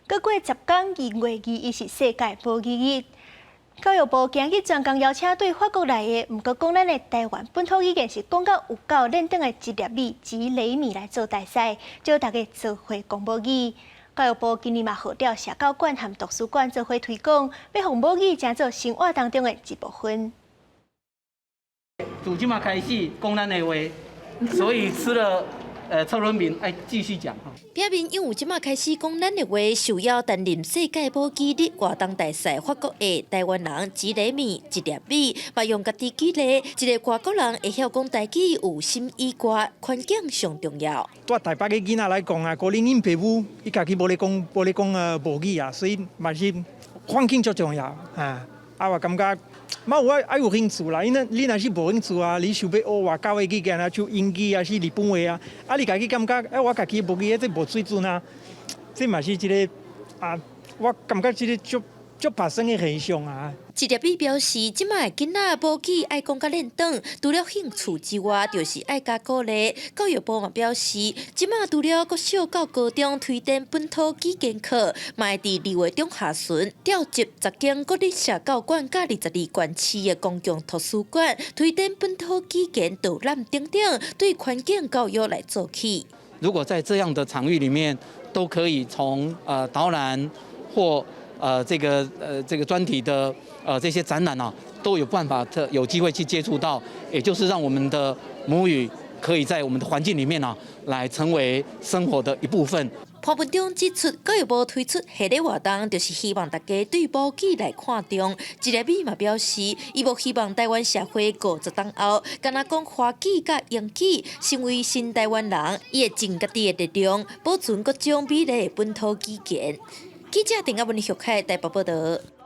閣過10工，2月21是世界母語日。教育部今日專工邀請對法國來的，毋過講咱的台灣本土語言是講甲有夠輪轉的一粒米吉雷米來做大使，招大家做伙講母語。教育部今年嘛號召社教館和圖書館做伙推廣，欲予母語成做生活當中的一部分。從這馬開始講咱的話，所以吃了車輪餅，愛繼續講。表面因為這馬開始講咱的話，受邀擔任世界母語日活動大使，法國的台灣人吉雷米一粒米，嘛用家己舉例，一个外國人會曉講台語有啥秘訣，環境上重要。對台北的囡仔來講啊，可能𪜶爸母伊家己無咧講，無咧講母語啊，所以嘛是環境足重要啊。啊，我感覺嘛有愛愛有興趣啦，因為你若是無興趣啊，你想欲學外國的語言啊，像英語啊，是日本話啊，啊你家己感覺，欸，我家己母語這無水準啊，這嘛是一个啊，我感覺這个足足發生的現象啊。一粒米表示，這馬的囡仔母語愛講甲輪轉，除了興趣之外，就是愛加鼓勵。教育部嘛表示，這馬除了國小到高中推展本土語言課，嘛會佇2月中下旬調集10間國立社教館佮22縣市的公共圖書館，推展本土語言導覽等等，對環境教育來做起。如果在這樣的場域裡面，都可以從導覽或這個專題的這些展覽啊，都有辦法特有機會去接觸到，也就是讓我們的母語可以在我們的環境裡面啊，來成為生活的一部分。潘文忠指出，教育部推出系列活動，就是希望大家對母語來看重。一粒米嘛表示，伊無希望台灣社會50冬後，干焦講華語佮英語，成為新台灣人，伊會盡家己的力量，保存各種美麗的本土語言。記者鄧阿文、玉凱台北報道。